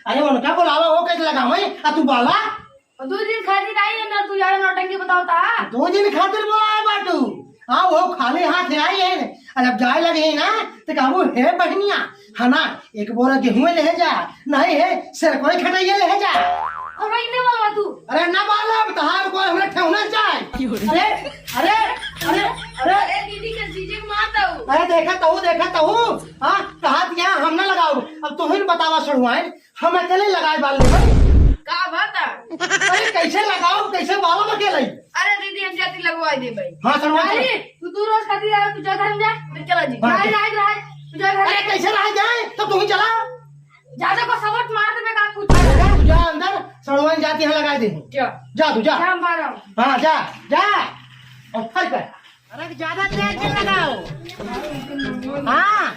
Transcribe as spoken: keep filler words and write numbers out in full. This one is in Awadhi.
अरे उनका बोलावा, वो कैसे लगावे? आ तू बाला? और दो दिन खातिर आई है ना, तू यार नौटंकी बताओ ता। दो दिन खातिर बोलाए बाटू? हाँ, वो खाली हाथ आई है। अरे अब जाए लगे है ना, तो कहबू, "हे बहनिया, है ना, एक बोरा गेहूं ले जा, नहीं है, सिर कोई खटाइए ले जा।" और वही नहीं बोलवा तू। अरे ना बाला, अब तहार को हमने ठेहुना जाए। अरे, अरे, अरे, अरे। अरे दीदी के जीजे के मार दऊ। अरे देखा तहू, देखा तहू। हाँ, कहा दिया हम ना लगाओ। अब तुहिन बतावा सड़ुआइन, हम अकेले लगाए बाल लेबै। का बात है? अरे कैसे लगाओ, कैसे बाल हम अकेले? अरे दीदी, हम जाती लगवाई देबै। हाँ, सड़ुआइन, अरे, चला। तू, तू रोज खाती यार, तू जा घर में जा। फिर चला जी। हाँ, जा, जा। जा, जा, तू जा घर अरे में। कैसे रह जाए? तो तुहिन चला। ज्यादा को सवट मार दे, मैं का कुछ। अरे जा, तू जा अंदर, सड़ुआइन जाती है लगाए दे। जा। जा तू जा। जा, हम बाहर आओ। हाँ, जा, जा। और फल कर। अरे ज्यादा तेज से लगाओ। हाँ।